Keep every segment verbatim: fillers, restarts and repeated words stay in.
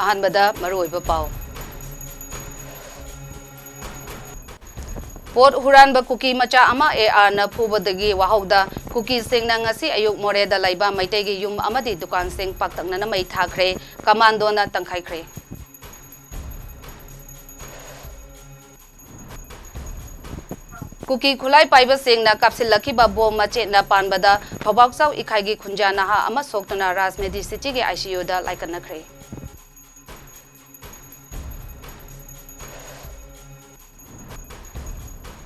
ꯑꯍꯥꯟꯕꯗ ꯃꯔꯨꯑꯣꯏꯕ ꯄꯥꯎ꯫ ꯄꯣꯠ ꯍꯨꯔꯥꯟꯕ ꯀꯨꯀꯤ ꯃꯆꯥ ꯑꯃ ꯑꯦ ꯑꯥꯔꯅ ꯐꯨꯕꯗꯒꯤ ꯋꯥꯍꯧꯗ ꯀꯨꯀꯤꯁꯤꯡꯅ ꯉꯁꯤ ꯑꯌꯨꯛ ꯃꯣꯔꯦꯗ ꯂꯩꯕ ꯃꯩꯇꯩꯒꯤ ꯌꯨꯝ ꯑꯃꯗꯤ ꯗꯨꯀꯥꯟꯁꯤꯡ ꯄꯥꯛꯇꯛꯅꯅ ꯃꯩ ꯊꯥꯈ꯭ꯔꯦ, ꯀꯃꯥꯟꯗꯣꯅ ꯇꯪꯈꯥꯏꯈ꯭ꯔꯦ꯫ ꯀꯨꯀꯤ ꯈꯨꯠꯂꯥꯏ ꯄꯥꯏꯕꯁꯤꯡꯅ ꯀꯥꯞꯁꯤꯜꯂꯛꯈꯤꯕ ꯕꯣꯝ ꯃꯆꯦꯠꯅ ꯄꯥꯟꯕꯗ ꯐꯧꯕꯥꯛꯆꯥꯎ ꯏꯈꯥꯏꯒꯤ ꯈꯨꯟꯖꯥ ꯅꯍꯥ ꯑꯃ ꯁꯣꯛꯇꯨꯅ ꯔꯥꯖ ꯃꯦꯗꯤ ꯁꯤꯇꯤꯒꯤ ꯑꯥꯏ ꯁꯤ ꯌꯨꯗ ꯂꯥꯏꯀꯠꯅꯈ꯭ꯔꯦ꯫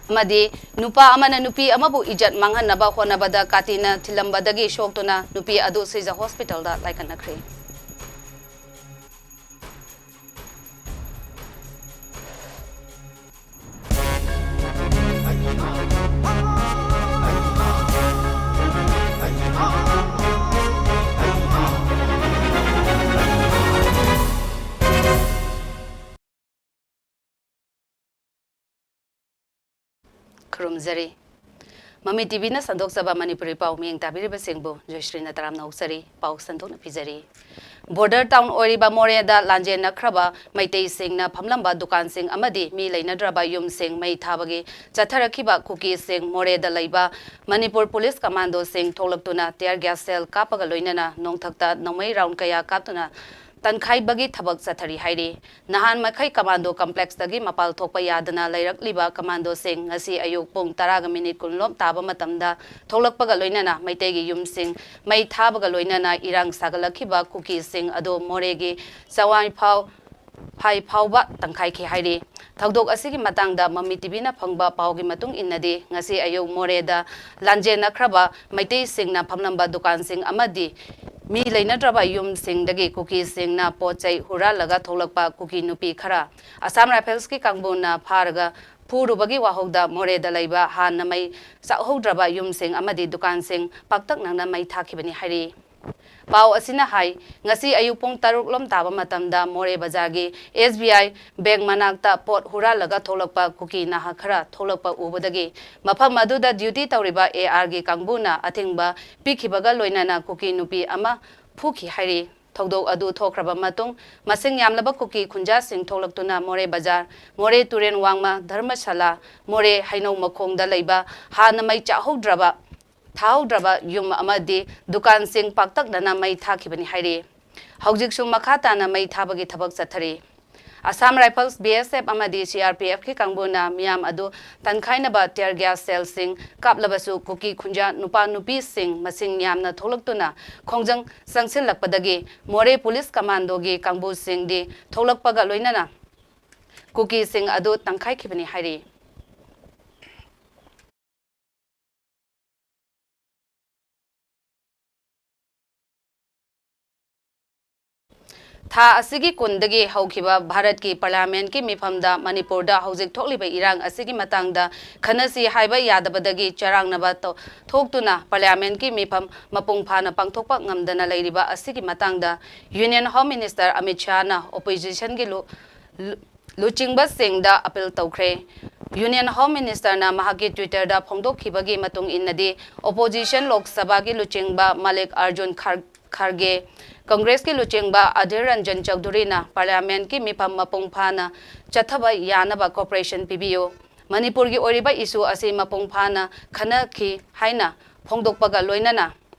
ꯑꯃꯗꯤ ꯅꯨꯄꯥ ꯑꯃꯅ ꯅꯨꯄꯤ ꯑꯃꯕꯨ ꯏꯖꯠ ꯃꯥꯡꯍꯟꯅꯕ ꯍꯣꯠꯅꯕꯗ ꯀꯥꯇꯤꯅ ꯊꯤꯜꯂꯝꯕꯗꯒꯤ ꯁꯣꯛꯇꯨꯅ ꯅꯨꯄꯤ ꯑꯗꯨ ꯁꯤꯖ ꯍꯣꯁꯄꯤꯇꯥꯜꯗ ꯂꯥꯏꯀꯠꯅꯈ꯭ꯔꯦ꯫ ꯈꯨꯔꯨꯝꯖꯔꯤ꯫ ꯃꯃꯤ ꯇꯤꯚꯤꯅ ꯁꯟꯗꯣꯛꯆꯕ ꯃꯅꯤꯄꯨꯔꯤ ꯄꯥꯎ ꯃꯤꯠꯌꯦꯡ ꯇꯥꯕꯤꯔꯤꯕꯁꯤꯡꯕꯨ ꯖꯣꯏꯁ꯭ꯔꯤꯅ ꯇꯔꯥꯝꯅ ꯑꯣꯛꯆꯔꯤ꯫ ꯄꯥꯎ ꯁꯟꯗꯣꯛꯅ ꯄꯤꯖꯔꯤ꯫ ꯕꯣꯔꯗꯔ ꯇꯥꯎꯟ ꯑꯣꯏꯔꯤꯕ ꯃꯣꯔꯦꯗ ꯂꯥꯟꯖꯦꯟꯅꯈ꯭ꯔꯕ ꯃꯩꯇꯩꯁꯤꯡꯅ ꯐꯝꯂꯝꯕ ꯗꯨꯀꯥꯟꯁꯤꯡ ꯑꯃꯗꯤ ꯃꯤ ꯂꯩꯅꯗ꯭ꯔꯕ ꯌꯨꯝꯁꯤꯡ ꯃꯩ ꯊꯥꯕꯒꯤ ꯆꯠꯊꯔꯛꯈꯤꯕ ꯀꯨꯀꯤꯁꯤꯡ ꯃꯣꯔꯦꯗ ꯂꯩꯕ ꯃꯅꯤꯄꯨꯔ ꯄꯨꯂꯤꯁ ꯀꯃꯥꯟꯗꯣꯁꯤꯡ ꯊꯣꯛꯂꯛꯇꯨꯅ tear gas shell ꯀꯥꯞꯄꯒ ꯂꯣꯏꯅꯅ ꯅꯣꯡꯊꯛꯇ ꯅꯣꯡꯃꯩ round ꯀꯌꯥ ꯀꯥꯞꯇꯨꯅ ꯇꯟꯈꯥꯏꯕꯒꯤ ꯊꯕꯛ ꯆꯠꯊꯔꯤ ꯍꯥꯏꯔꯤ꯫ ꯅꯍꯥꯟ ꯃꯈꯩ ꯀꯃꯥꯟꯗꯣ complexꯇꯒꯤ ꯃꯄꯥꯜ ꯊꯣꯛꯄ ꯌꯥꯗꯅ ꯂꯩꯔꯛꯂꯤꯕ ꯀꯃꯥꯟꯗꯣꯁꯤꯡ ꯉꯁꯤ ꯑꯌꯨꯛ ꯄꯨꯡ ꯇꯔꯥꯒ ꯃꯤꯅꯤꯠ ꯀꯨꯟꯂꯣꯝ ꯇꯥꯕ ꯃꯇꯝꯗ ꯊꯣꯛꯂꯛꯄꯒ ꯂꯣꯏꯅꯅ ꯃꯩꯇꯩꯒꯤ ꯌꯨꯝꯁꯤꯡ ꯃꯩ ꯊꯥꯕꯒ ꯂꯣꯏꯅꯅ ꯏꯔꯥꯡ ꯁꯥꯒꯠꯂꯛꯈꯤꯕ ꯀꯨꯀꯤꯁꯤꯡ ꯑꯗꯨ ꯃꯣꯔꯦꯒꯤ ꯆꯋꯥꯏꯐꯥꯎ ꯐꯥꯏ ꯐꯥꯎꯕ ꯇꯪꯈꯥꯏꯈꯤ ꯍꯥꯏꯔꯤ꯫ ꯊꯧꯗꯣꯛ ꯑꯁꯤꯒꯤ ꯃꯇꯥꯡꯗ ꯃꯃꯤ ꯇꯤꯚꯤꯅ ꯐꯪꯕ ꯄꯥꯎꯒꯤ ꯃꯇꯨꯡ ꯏꯟꯅꯗꯤ, ꯉꯁꯤ ꯑꯌꯨꯛ ꯃꯣꯔꯦꯗ ꯂꯥꯟꯖꯦꯟꯅꯈ꯭ꯔꯕ ꯃꯩꯇꯩꯁꯤꯡꯅ ꯐꯝꯂꯝꯕ ꯗꯨꯀꯥꯟꯁꯤꯡ ꯑꯃꯗꯤ ꯃꯤ ꯂꯩꯅꯗ꯭ꯔꯕ ꯌꯨꯝꯁꯤꯡꯗꯒꯤ ꯀꯨꯀꯤꯁꯤꯡꯅ ꯄꯣꯠ ꯆꯩ ꯍꯨꯔꯥꯜꯂꯒ ꯊꯣꯛꯂꯛꯄ ꯀꯨꯀꯤ ꯅꯨꯄꯤ ꯈꯔ Assam Riflesꯀꯤ ꯀꯥꯡꯕꯨꯅ ꯐꯥꯔꯒ ꯐꯨꯔꯨꯕꯒꯤ ꯋꯥꯍꯧꯗ ꯃꯣꯔꯦꯗ ꯂꯩꯕ ꯍꯥꯟꯅ ꯃꯩ ꯆꯥꯛꯍꯧꯗ꯭ꯔꯕ ꯌꯨꯝꯁꯤꯡ ꯑꯃꯗꯤ ꯗꯨꯀꯥꯟꯁꯤꯡ ꯄꯥꯛꯇꯛꯅꯅ ꯃꯩ ꯊꯥꯈꯤꯕꯅꯤ ꯍꯥꯏꯔꯤ꯫ ꯄꯥꯎ ꯑꯁꯤꯅ ꯍꯥꯏ, ꯉꯁꯤ ꯑꯌꯨꯛ ꯄꯨꯡ ꯇꯔꯨꯛ ꯂꯣꯝ ꯇꯥꯕ ꯃꯇꯝꯗ ꯃꯣꯔꯦ ꯕꯖꯥꯔꯒꯤ S B I bank ꯃꯅꯥꯛꯇ ꯄꯣꯠ ꯍꯨꯔꯥꯜꯂꯒ ꯊꯣꯛꯂꯛꯄ ꯀꯨꯀꯤ ꯅꯍꯥ ꯈꯔ ꯊꯣꯛꯂꯛꯄ ꯎꯕꯗꯒꯤ ꯃꯐꯝ ꯑꯗꯨꯗ duty ꯇꯧꯔꯤꯕ A Rꯒꯤ ꯀꯥꯡꯕꯨꯅ ꯑꯊꯤꯡꯕ ꯄꯤꯈꯤꯕꯒ ꯂꯣꯏꯅꯅ ꯀꯨꯀꯤ ꯅꯨꯄꯤ ꯑꯃ ꯐꯨꯈꯤ ꯍꯥꯏꯔꯤ꯫ ꯊꯧꯗꯣꯛ ꯑꯗꯨ ꯊꯣꯛꯈ꯭ꯔꯕ ꯃꯇꯨꯡ, ꯃꯁꯤꯡ ꯌꯥꯝꯂꯕ ꯀꯨꯀꯤ ꯈꯨꯟꯖꯥꯁꯤꯡ ꯊꯣꯛꯂꯛꯇꯨꯅ ꯃꯣꯔꯦ ꯕꯖꯥꯔ, ꯃꯣꯔꯦ ꯇꯨꯔꯦꯟ ꯋꯥꯡꯃ, ꯙꯔꯃꯁꯥꯂꯥ, ꯃꯣꯔꯦ ꯍꯩꯅꯧ ꯃꯈꯣꯡꯗ ꯂꯩꯕ ꯍꯥꯟꯅ ꯃꯩ ꯆꯥꯛꯍꯧꯗ꯭ꯔꯕ, ꯊꯥꯍꯧꯗ꯭ꯔꯕ ꯌꯨꯝ ꯑꯃꯗꯤ ꯗꯨꯀꯥꯟꯁꯤꯡ ꯄꯥꯛꯇꯛꯅꯅ ꯃꯩ ꯊꯥꯈꯤꯕꯅꯤ ꯍꯥꯏꯔꯤ꯫ ꯍꯧꯖꯤꯛꯁꯨ ꯃꯈꯥ ꯇꯥꯅ ꯃꯩ ꯊꯥꯕꯒꯤ ꯊꯕꯛ ꯆꯠꯊꯔꯤ꯫ ꯑꯁꯥꯝ ꯔꯥꯏꯐꯜꯁ, ꯕꯤ ꯑꯦꯁ ꯑꯦꯐ ꯑꯃꯗꯤ ꯁꯤ ꯑꯥꯔ ꯄꯤ ꯑꯦꯐꯀꯤ ꯀꯥꯡꯕꯨꯅ ꯃꯤꯌꯥꯝ ꯑꯗꯨ ꯇꯟꯈꯥꯏꯅꯕ tear gas shellꯁꯤꯡ ꯀꯥꯞꯂꯕꯁꯨ, ꯀꯨꯀꯤ ꯈꯨꯟꯖꯥ ꯅꯨꯄꯥ ꯅꯨꯄꯤꯁꯤꯡ ꯃꯁꯤꯡ ꯌꯥꯝꯅ ꯊꯣꯛꯂꯛꯇꯨꯅ ꯈꯣꯡꯖꯪ ꯆꯪꯁꯤꯜꯂꯛꯄꯗꯒꯤ ꯃꯣꯔꯦ ꯄꯨꯂꯤꯁ ꯀꯃꯥꯟꯗꯣꯒꯤ ꯀꯥꯡꯕꯨꯁꯤꯡꯗꯤ ꯊꯣꯛꯂꯛꯄꯒ ꯂꯣꯏꯅꯅ ꯀꯨꯀꯤꯁꯤꯡ ꯑꯗꯨ ꯇꯟꯈꯥꯏꯈꯤꯕꯅꯤ ꯍꯥꯏꯔꯤ꯫ ꯊꯥ ꯑꯁꯤꯒꯤ ꯀꯨꯟꯗꯒꯤ ꯍꯧꯈꯤꯕ ꯚꯥꯔꯠꯀꯤ ꯄꯥꯔꯂꯤꯌꯥꯃꯦꯟꯠꯀꯤ ꯃꯤꯐꯝꯗ ꯃꯅꯤꯄꯨꯔꯗ ꯍꯧꯖꯤꯛ ꯊꯣꯛꯂꯤꯕ ꯏꯔꯥꯡ ꯑꯁꯤꯒꯤ ꯃꯇꯥꯡꯗ ꯈꯟꯅꯁꯤ ꯍꯥꯏꯕ ꯌꯥꯗꯕꯗꯒꯤ ꯆꯔꯥꯡꯅꯕ ꯇꯧ-, ꯊꯣꯛꯇꯨꯅ ꯄꯥꯔꯂꯤꯌꯥꯃꯦꯟꯠꯀꯤ ꯃꯤꯐꯝ ꯃꯄꯨꯡ ꯐꯥꯅ ꯄꯥꯡꯊꯣꯛꯄ ꯉꯝꯗꯅ ꯂꯩꯔꯤꯕ ꯑꯁꯤꯒꯤ ꯃꯇꯥꯡꯗ Union Home Minister ꯑꯃꯤꯠ ꯁꯥꯍꯅ oppositionꯒꯤ ꯂꯨ-, ꯂꯨ-, ꯂꯨꯆꯤꯡꯕꯁꯤꯡꯗ appeal ꯇꯧꯈ꯭ꯔꯦ꯫ Union Home Ministerꯅ ꯃꯍꯥꯛꯀꯤ Twitterꯗ ꯐꯣꯡꯗꯣꯛꯈꯤꯕꯒꯤ ꯃꯇꯨꯡ ꯏꯟꯅꯗꯤ, opposition ꯂꯣꯛ ꯁꯚꯥꯒꯤ ꯂꯨꯆꯤꯡꯕ ꯃꯜꯂꯤꯛ ꯑꯔꯖꯨꯟ ꯈꯥꯔ-, ꯈꯥꯔꯒꯦ, ꯀꯪꯒ꯭ꯔꯦꯁꯀꯤ ꯂꯨꯆꯤꯡꯕ ꯑꯙꯤꯔ ꯔꯟꯖꯟ ꯆꯧꯙꯨꯔꯤꯅ ꯄꯥꯔꯂꯤꯌꯥꯃꯦꯟꯠꯀꯤ ꯃꯤꯐꯝ ꯃꯄꯨꯡ ꯐꯥꯅ ꯆꯠꯊꯕ ꯌꯥꯅꯕ cooperation ꯄꯤꯕꯤꯌꯨ꯫ ꯃꯅꯤꯄꯨꯔꯒꯤ ꯑꯣꯏꯔꯤꯕ issue ꯑꯁꯤ ꯃꯄꯨꯡ ꯐꯥꯅ ꯈꯟꯅꯈꯤ ꯍꯥꯏꯅ ꯐꯣꯡꯗꯣꯛꯄꯒ ꯂꯣꯏꯅꯅ,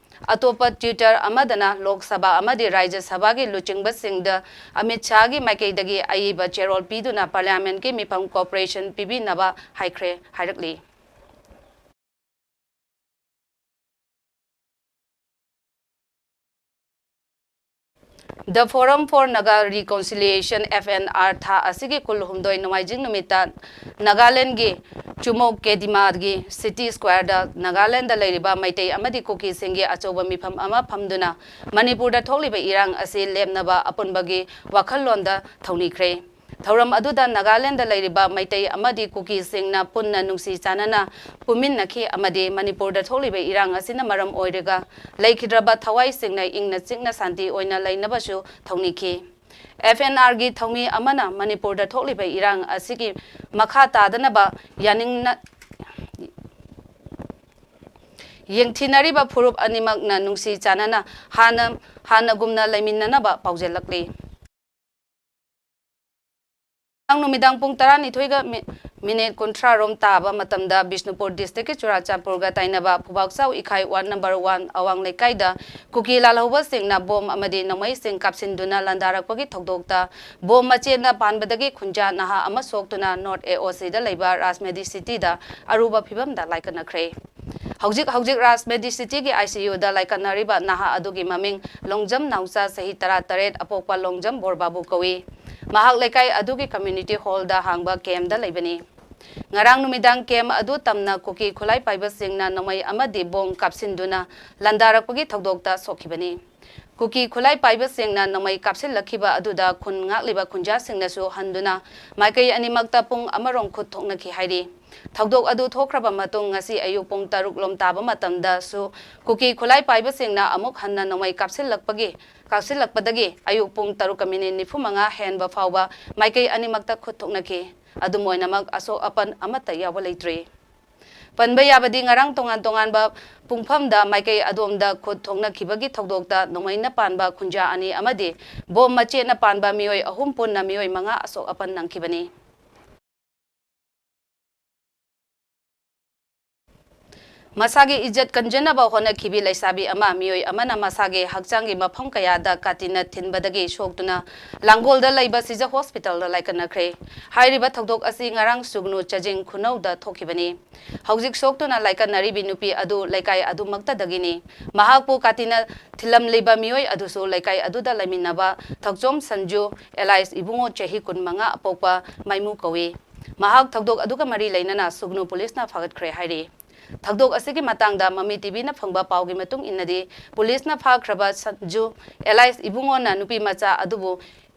ꯑꯇꯣꯞꯄ Twitter ꯑꯃꯗꯅ ꯂꯣꯛ ꯁꯚꯥ ꯑꯃꯗꯤ ꯔꯥꯖ꯭ꯌ ꯁꯚꯥꯒꯤ ꯂꯨꯆꯤꯡꯕꯁꯤꯡꯗ ꯑꯃꯤꯠ ꯁꯥꯍꯒꯤ ꯃꯥꯏꯀꯩꯗꯒꯤ ꯑꯏꯕ ꯆꯦꯔꯣꯜ ꯄꯤꯗꯨꯅ ꯄꯥꯔꯂꯤꯌꯥꯃꯦꯟꯠꯀꯤ ꯃꯤꯐꯝ cooperation ꯄꯤꯕꯤꯅꯕ ꯍꯥꯏꯈ꯭ꯔꯦ, ꯍꯥꯏꯔꯛꯂꯤ꯫ The Forum for Naga Reconciliation, F N R, ꯊꯥ ꯑꯁꯤꯒꯤ ꯀꯨꯟꯍꯨꯝꯗꯣꯏ ꯅꯣꯡꯃꯥꯏꯖꯤꯡ ꯅꯨꯃꯤꯠꯇ ꯅꯥꯒꯥꯂꯦꯟꯒꯤ ꯆꯨꯃꯣꯛ ꯀꯦꯗꯤꯃꯥꯒꯤ City Squareꯗ ꯅꯥꯒꯥꯂꯦꯟꯗ ꯂꯩꯔꯤꯕ ꯃꯩꯇꯩ ꯑꯃꯗꯤ ꯀꯨꯀꯤꯁꯤꯡꯒꯤ ꯑꯆꯧꯕ ꯃꯤꯐꯝ ꯑꯃ ꯐꯝꯗꯨꯅ ꯃꯅꯤꯄꯨꯔꯗ ꯊꯣꯛꯂꯤꯕ ꯏꯔꯥꯡ ꯑꯁꯤ ꯂꯦꯞꯅꯕ ꯑꯄꯨꯟꯕꯒꯤ ꯋꯥꯈꯜꯂꯣꯟꯗ ꯊꯧꯅꯤꯈ꯭ꯔꯦ꯫ ꯊꯧꯔꯝ ꯑꯗꯨꯗ ꯅꯥꯒꯥꯂꯦꯟꯗ ꯂꯩꯔꯤꯕ ꯃꯩꯇꯩ ꯑꯃꯗꯤ ꯀꯨꯀꯤꯁꯤꯡꯅ ꯄꯨꯟꯅ ꯅꯨꯡꯁꯤ ꯆꯥꯟꯅꯅ ꯄꯨꯟꯃꯤꯟꯅꯈꯤ ꯑꯃꯗꯤ ꯃꯅꯤꯄꯨꯔꯗ ꯊꯣꯛꯂꯤꯕ ꯏꯔꯥꯡ ꯑꯁꯤꯅ ꯃꯔꯝ ꯑꯣꯏꯔꯒ ꯂꯩꯈꯤꯗ꯭ꯔꯕ ꯊꯋꯥꯏꯁꯤꯡꯅ ꯏꯪꯅ ꯆꯤꯛꯅ ꯁꯥꯟꯇꯤ ꯑꯣꯏꯅ ꯂꯩꯅꯕꯁꯨ ꯊꯧꯅꯤꯈꯤ꯫ F N Rꯒꯤ ꯊꯧꯃꯤ ꯑꯃꯅ ꯃꯅꯤꯄꯨꯔꯗ ꯊꯣꯛꯂꯤꯕ ꯏꯔꯥꯡ ꯑꯁꯤꯒꯤ ꯃꯈꯥ ꯇꯥꯗꯅꯕ ꯌꯥꯅꯤꯡꯅ-, ꯌꯦꯡꯊꯤꯅꯔꯤꯕ ꯐꯨꯔꯨꯞ ꯑꯅꯤꯃꯛꯅ ꯅꯨꯡꯁꯤ ꯆꯥꯟꯅꯅ ꯍꯥꯟꯅ, ꯍꯥꯟꯅꯒꯨꯝꯅ ꯂꯩꯃꯤꯟꯅꯅꯕ ꯄꯥꯎꯖꯦꯜꯂꯛꯂꯤ꯫ ꯉꯔꯥꯡ ꯅꯨꯃꯤꯗꯥꯡ ꯄꯨꯡ ꯇꯔꯥꯅꯤꯊꯣꯏꯒ ꯃꯤ-, ꯃꯤꯅꯤꯠ ꯀꯨꯟꯊ꯭ꯔꯥ ꯔꯣꯝ ꯇꯥꯕ ꯃꯇꯝꯗ ꯕꯤꯁꯅꯨꯄꯨꯔ ꯗꯤꯁꯇ꯭ꯔꯤꯛꯀꯤ ꯆꯨꯔꯥꯆꯥꯟꯄꯨꯔꯒ ꯇꯥꯏꯅꯕ ꯐꯨꯕꯥꯛꯆꯥꯎ ꯏꯈꯥꯏ ꯋꯥꯔꯗ ꯅꯝꯕꯔ ꯋꯥꯟ ꯑꯋꯥꯡ ꯂꯩꯀꯥꯏꯗ ꯀꯨꯀꯤ ꯂꯥꯜꯍꯧꯕꯁꯤꯡꯅ ꯕꯣꯝ ꯑꯃꯗꯤ ꯅꯣꯡꯃꯩꯁꯤꯡ ꯀꯥꯞꯁꯤꯟꯗꯨꯅ ꯂꯥꯟꯗꯥꯔꯛꯄꯒꯤ ꯊꯧꯗꯣꯛꯇ ꯕꯣꯝ ꯃꯆꯦꯠꯅ ꯄꯥꯟꯕꯗꯒꯤ ꯈꯨꯟꯖꯥ ꯅꯍꯥ ꯑꯃ ꯁꯣꯛꯇꯨꯅ ꯅꯣꯔꯠ ꯑꯦ ꯑꯣ ꯁꯤꯗ ꯂꯩꯕ ꯔꯥꯖ ꯃꯦꯗꯤꯁꯤꯇꯤꯗ ꯑꯔꯨꯕ ꯐꯤꯕꯝꯗ ꯂꯥꯏꯀꯠꯅꯈ꯭ꯔꯦ꯫ ꯍꯧꯖꯤꯛ ꯍꯧꯖꯤꯛ ꯔꯥꯖ ꯃꯦꯗꯤꯁꯤꯇꯤꯒꯤ ꯑꯥꯏ ꯁꯤ ꯌꯨꯗ ꯂꯥꯏꯀꯠꯅꯔꯤꯕ ꯅꯍꯥ ꯑꯗꯨꯒꯤ ꯃꯃꯤꯡ ꯂꯣꯡꯖꯝ ꯅꯥꯎꯆꯥ, ꯆꯍꯤ ꯇꯔꯥꯇꯔꯦꯠ, ꯑꯄꯣꯛꯄ ꯂꯣꯡꯖꯝ ꯕꯣꯔꯕꯥꯕꯨ ꯀꯧꯏ꯫ ꯃꯍꯥꯛ ꯂꯩꯀꯥꯏ ꯑꯗꯨꯒꯤ ꯀꯝꯃ꯭ꯌꯨꯅꯤꯇꯤ ꯍꯣꯜꯗ ꯍꯥꯡꯕ ꯀꯦꯝꯗ ꯂꯩꯕꯅꯤ꯫ ꯉꯔꯥꯡ ꯅꯨꯃꯤꯗꯥꯡ ꯀꯦꯝ ꯑꯗꯨ ꯇꯝꯅ ꯀꯨꯀꯤ ꯈꯨꯠꯂꯥꯏ ꯄꯥꯏꯕꯁꯤꯡꯅ ꯅꯣꯡꯃꯩ ꯑꯃꯗꯤ ꯕꯣꯝ ꯀꯥꯞꯁꯤꯟꯗꯨꯅ ꯂꯥꯟꯗꯥꯔꯛꯄꯒꯤ ꯊꯧꯗꯣꯛꯇ ꯁꯣꯛꯈꯤꯕꯅꯤ꯫ ꯀꯨꯀꯤ ꯈꯨꯠꯂꯥꯏ ꯄꯥꯏꯕꯁꯤꯡꯅ ꯅꯣꯡꯃꯩ ꯀꯥꯞꯁꯤꯜꯂꯛꯈꯤꯕ ꯑꯗꯨꯗ ꯈꯨꯟ ꯉꯥꯛꯂꯤꯕ ꯈꯨꯟꯖꯥꯁꯤꯡꯅꯁꯨ ꯍꯟꯗꯨꯅ ꯃꯥꯏꯀꯩ ꯑꯅꯤꯃꯛꯇ ꯄꯨꯡ ꯑꯃꯔꯣꯝ ꯈꯨꯠ ꯊꯣꯛꯅꯈꯤ ꯍꯥꯏꯔꯤ꯫ ꯊꯧꯗꯣꯛ ꯑꯗꯨ ꯊꯣꯛꯈ꯭ꯔꯕ ꯃꯇꯨꯡ ꯉꯁꯤ ꯑꯌꯨꯛ ꯄꯨꯡ ꯇꯔꯨꯛ ꯂꯣꯝ ꯇꯥꯕ ꯃꯇꯝꯗꯁꯨ ꯀꯨꯀꯤ ꯈꯨꯠꯂꯥꯏ ꯄꯥꯏꯕꯁꯤꯡꯅ ꯑꯃꯨꯛ ꯍꯟꯅ ꯅꯣꯡꯃꯩ ꯀꯥꯞꯁꯤꯜꯂꯛꯄꯒꯤ, ꯀꯥꯞꯁꯤꯜꯂꯛꯄꯗꯒꯤ ꯑꯌꯨꯛ ꯄꯨꯡ ꯇꯔꯨꯛꯀ ꯃꯤꯅꯤꯠ ꯅꯤꯐꯨ ꯃꯉꯥ ꯍꯦꯟꯕ ꯐꯥꯎꯕ ꯃꯥꯏꯀꯩ ꯑꯅꯤꯃꯛꯇ ꯈꯨꯠ ꯊꯣꯛꯅꯈꯤ꯫ ꯑꯗꯨꯝ ꯑꯣꯏꯅꯃꯛ ꯑꯁꯣꯛ ꯑꯄꯟ ꯑꯃꯠꯇ ꯌꯥꯎꯕ ꯂꯩꯇ꯭ꯔꯤ꯫ ꯄꯟꯕ ꯌꯥꯕꯗꯤ ꯉꯔꯥꯡ ꯇꯣꯉꯥꯟ ꯇꯣꯉꯥꯟꯕ ꯄꯨꯡꯐꯝꯗ ꯃꯥꯏꯀꯩ ꯑꯗꯣꯝꯗ ꯈꯨꯠ ꯊꯣꯛꯅꯈꯤꯕꯒꯤ ꯊꯧꯗꯣꯛꯇ ꯅꯣꯡꯃꯩꯅ ꯄꯥꯟꯕ ꯈꯨꯟꯖꯥ ꯑꯅꯤ ꯑꯃꯗꯤ ꯕꯣꯝ ꯃꯆꯦꯠꯅ ꯄꯥꯟꯕ ꯃꯤꯑꯣꯏ ꯑꯍꯨꯝ ꯄꯨꯟꯅ ꯃꯤꯑꯣꯏ ꯃꯉꯥ ꯑꯁꯣꯛ ꯑꯄꯟ ꯅꯪꯈꯤꯕꯅꯤ꯫ ꯃꯁꯥꯒꯤ ꯏꯖꯠ ꯀꯟꯖꯅꯕ ꯍꯣꯠꯅꯈꯤꯕꯤ ꯂꯩꯁꯥꯕꯤ ꯑꯃ, ꯃꯤꯑꯣꯏ ꯑꯃꯅ ꯃꯁꯥꯒꯤ ꯍꯛꯆꯥꯡꯒꯤ ꯃꯐꯝ ꯀꯌꯥꯗ ꯀꯥꯇꯤꯅ ꯊꯤꯟꯕꯗꯒꯤ ꯁꯣꯛꯇꯨꯅ ꯂꯥꯡꯒꯣꯜꯗ ꯂꯩꯕ ꯁꯤꯖ ꯍꯣꯁꯄꯤꯇꯥꯜꯗ ꯂꯥꯏꯀꯠꯅꯈ꯭ꯔꯦ꯫ ꯍꯥꯏꯔꯤꯕ ꯊꯧꯗꯣꯛ ꯑꯁꯤ ꯉꯔꯥꯡ ꯁꯨꯒꯅꯨ ꯆꯥꯖꯤꯡ ꯈꯨꯅꯧꯗ ꯊꯣꯛꯈꯤꯕꯅꯤ꯫ ꯍꯧꯖꯤꯛ ꯁꯣꯛꯇꯨꯅ ꯂꯥꯏꯀꯠꯅꯔꯤꯕꯤ ꯅꯨꯄꯤ ꯑꯗꯨ ꯂꯩꯀꯥꯏ ꯑꯗꯨꯃꯛꯇꯗꯒꯤꯅꯤ꯫ ꯃꯍꯥꯛꯄꯨ ꯀꯥꯇꯤꯅ ꯊꯤꯜꯂꯝꯂꯤꯕ ꯃꯤꯑꯣꯏ ꯑꯗꯨꯁꯨ ꯂꯩꯀꯥꯏ ꯑꯗꯨꯗ ꯂꯩꯃꯤꯟꯅꯕ ꯊꯛꯆꯣꯝ ꯁꯟꯖꯨ, ꯑꯦꯂꯥꯏꯁ ꯏꯕꯨꯡꯉꯣ, ꯆꯍꯤ ꯀꯨꯟꯃꯉꯥ, ꯑꯄꯣꯛꯄ ꯃꯥꯏꯃꯨ ꯀꯧꯏ꯫ ꯃꯍꯥꯛ ꯊꯧꯗꯣꯛ ꯑꯗꯨꯒ ꯃꯔꯤ ꯂꯩꯅꯅ ꯁꯨꯒꯅꯨ ꯄꯨꯂꯤꯁꯅ ꯐꯥꯒꯠꯈ꯭ꯔꯦ ꯍꯥꯏꯔꯤ꯫ ꯊꯧꯗꯣꯛ ꯑꯁꯤꯒꯤ ꯃꯇꯥꯡꯗ ꯃꯃꯤ ꯇꯤꯚꯤꯅ ꯐꯪꯕ ꯄꯥꯎꯒꯤ ꯃꯇꯨꯡ ꯏꯟꯅꯗꯤ, ꯄꯨꯂꯤꯁꯅ ꯐꯥꯈ꯭ꯔꯕ ꯁꯟꯖꯨ, ꯑꯦꯂꯥꯏꯁ ꯏꯕꯨꯡꯉꯣꯅ ꯅꯨꯄꯤ ꯃꯆꯥ ꯑꯗꯨꯕꯨ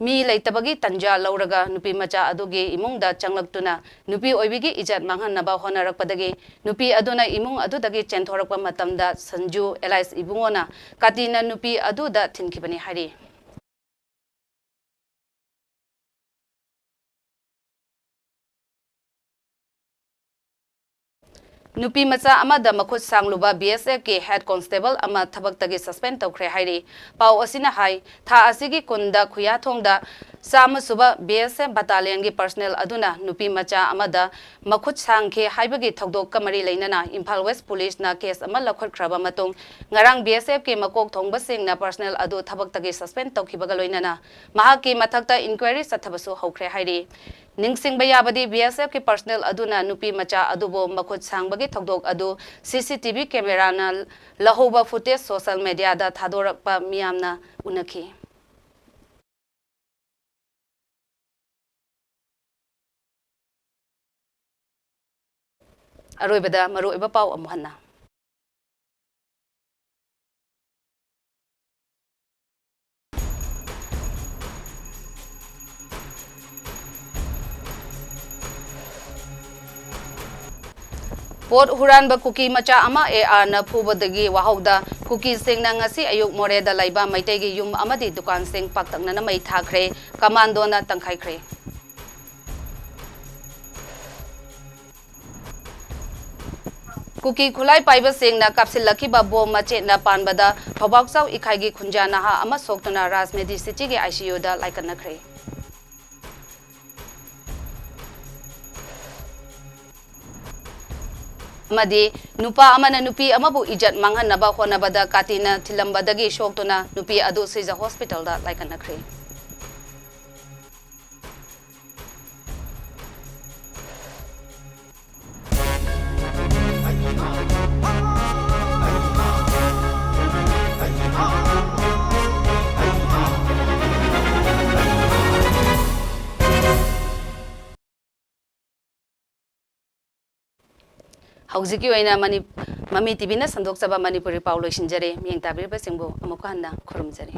ꯃꯤ ꯂꯩꯇꯕꯒꯤ ꯇꯟꯖꯥ ꯂꯧꯔꯒ ꯅꯨꯄꯤ ꯃꯆꯥ ꯑꯗꯨꯒꯤ ꯏꯃꯨꯡꯗ ꯆꯪꯂꯛꯇꯨꯅ ꯅꯨꯄꯤ ꯑꯣꯏꯕꯤꯒꯤ ꯏꯖꯠ ꯃꯥꯡꯍꯟꯅꯕ ꯍꯣꯠꯅꯔꯛꯄꯗꯒꯤ ꯅꯨꯄꯤ ꯑꯗꯨꯅ ꯏꯃꯨꯡ ꯑꯗꯨꯗꯒꯤ ꯆꯦꯟꯊꯣꯔꯛꯄ ꯃꯇꯝꯗ ꯁꯟꯖꯨ, ꯑꯦꯂꯥꯏꯁ ꯏꯕꯨꯡꯉꯣꯅ ꯀꯥꯇꯤꯅ ꯅꯨꯄꯤ ꯑꯗꯨꯗ ꯊꯤꯟꯈꯤꯕꯅꯤ ꯍꯥꯏꯔꯤ꯫ ꯅꯨꯄꯤ ꯃꯆꯥ ꯑꯃꯗ ꯃꯈꯨꯠ ꯁꯥꯡꯂꯨꯕ B S F ꯀꯤ head constable ꯑꯃ ꯊꯕꯛꯇꯒꯤ suspend ꯇꯧꯈ꯭ꯔꯦ ꯍꯥꯏꯔꯤ꯫ ꯄꯥꯎ ꯑꯁꯤꯅ ꯍꯥꯏ, ꯊꯥ ꯑꯁꯤꯒꯤ ꯀꯨꯟꯗ ꯈꯨꯌꯥꯊꯣꯡꯗ ꯆꯥꯝꯃ ꯁꯨꯕ B S F battalionꯒꯤ personnel ꯑꯗꯨꯅ ꯅꯨꯄꯤ ꯃꯆꯥ ꯑꯃꯗ ꯃꯈꯨꯠ ꯁꯥꯡꯈꯤ ꯍꯥꯏꯕꯒꯤ ꯊꯧꯗꯣꯛꯀ ꯃꯔꯤ ꯂꯩꯅꯅ ꯏꯝꯐꯥꯜ West Policeꯅ case ꯑꯃ ꯂꯧꯈꯠꯈ꯭ꯔꯕ ꯃꯇꯨꯡ, ꯉꯔꯥꯡ B S F ꯀꯤ ꯃꯀꯣꯛ ꯊꯣꯡꯕꯁꯤꯡꯅ personnel ꯑꯗꯨ ꯊꯕꯛꯇꯒꯤ suspend ꯇꯧꯈꯤꯕꯒ ꯂꯣꯏꯅꯅ ꯃꯍꯥꯛꯀꯤ ꯃꯊꯛꯇ inquiry ꯆꯠꯊꯕꯁꯨ ꯍꯧꯈ꯭ꯔꯦ ꯍꯥꯏꯔꯤ꯫ ꯅꯤꯡꯁꯤꯡꯕ ꯌꯥꯕꯗꯤ, B S F ꯀꯤ personnel ꯑꯗꯨꯅ ꯅꯨꯄꯤ ꯃꯆꯥ ꯑꯗꯨꯕꯨ ꯃꯈꯨꯠ ꯁꯥꯡꯕꯒꯤ ꯊꯧꯗꯣꯛ ꯑꯗꯨ C C T V cameraꯅ ꯂꯧꯍꯧꯕ footage social mediaꯗ ꯊꯥꯗꯣꯔꯛꯄ ꯃꯤꯌꯥꯝꯅ ꯎꯅꯈꯤ꯫ ꯑꯔꯣꯏꯕꯗ ꯃꯔꯨꯑꯣꯏꯕ ꯄꯥꯎ ꯑꯃꯨꯛ ꯍꯟꯅ꯫ ꯄꯣꯠ ꯍꯨꯔꯥꯟꯕ ꯀꯨꯀꯤ ꯃꯆꯥ ꯑꯃ A Rꯅ ꯐꯨꯕꯗꯒꯤ ꯋꯥꯍꯧꯗ ꯀꯨꯀꯤꯁꯤꯡꯅ ꯉꯁꯤ ꯑꯌꯨꯛ ꯃꯣꯔꯦꯗ ꯂꯩꯕ ꯃꯩꯇꯩꯒꯤ ꯌꯨꯝ ꯑꯃꯗꯤ ꯗꯨꯀꯥꯟꯁꯤꯡ ꯄꯥꯛꯇꯛꯅꯅ ꯃꯩ ꯊꯥꯈ꯭ꯔꯦ꯫ ꯀꯃꯥꯟꯗꯣꯅ ꯇꯪꯈꯥꯏꯈ꯭ꯔꯦ꯫ ꯀꯨꯀꯤ ꯈꯨꯠꯂꯥꯏ ꯄꯥꯏꯕꯁꯤꯡꯅ ꯀꯥꯞꯁꯤꯜꯂꯛꯈꯤꯕ ꯕꯣꯝ ꯃꯆꯦꯠꯅ ꯄꯥꯟꯕꯗ ꯊꯧꯕꯥꯛꯆꯥꯎ ꯏꯈꯥꯏꯒꯤ ꯈꯨꯟꯖꯥ ꯅꯍꯥ ꯑꯃ ꯁꯣꯛꯇꯨꯅ ꯔꯥꯖ ꯃꯦꯗꯤꯁꯤꯇꯤꯒꯤ I C Uꯗ ꯂꯥꯏꯀꯠꯅꯈ꯭ꯔꯦ꯫ ꯑꯃꯗꯤ ꯅꯨꯄꯥ ꯑꯃꯅ ꯅꯨꯄꯤ ꯑꯃꯕꯨ ꯏꯖꯠ ꯃꯥꯡꯍꯟꯅꯕ ꯍꯣꯠꯅꯕꯗ ꯀꯥꯇꯤꯅ ꯊꯤꯜꯂꯝꯕꯗꯒꯤ ꯁꯣꯛꯇꯨꯅ ꯅꯨꯄꯤ ꯑꯗꯨ ꯁꯤꯖ ꯍꯣꯁꯄꯤꯇꯥꯜꯗ ꯂꯥꯏꯀꯠꯅꯈ꯭ꯔꯦ꯫ ꯍꯧꯖꯤꯛꯀꯤ ꯑꯣꯏꯅ ꯃꯅꯤ-, ꯃꯃꯤ ꯇꯤꯚꯤꯅ ꯁꯟꯗꯣꯛꯆꯕ ꯃꯅꯤꯄꯨꯔꯤ ꯄꯥꯎ ꯂꯣꯏꯁꯤꯟꯖꯔꯦ꯫ ꯃꯤꯠꯌꯦꯡ ꯇꯥꯕꯤꯔꯤꯕꯁꯤꯡꯕꯨ ꯑꯃꯨꯛꯀ ꯍꯟꯅ ꯈꯨꯔꯨꯝꯖꯔꯤ꯫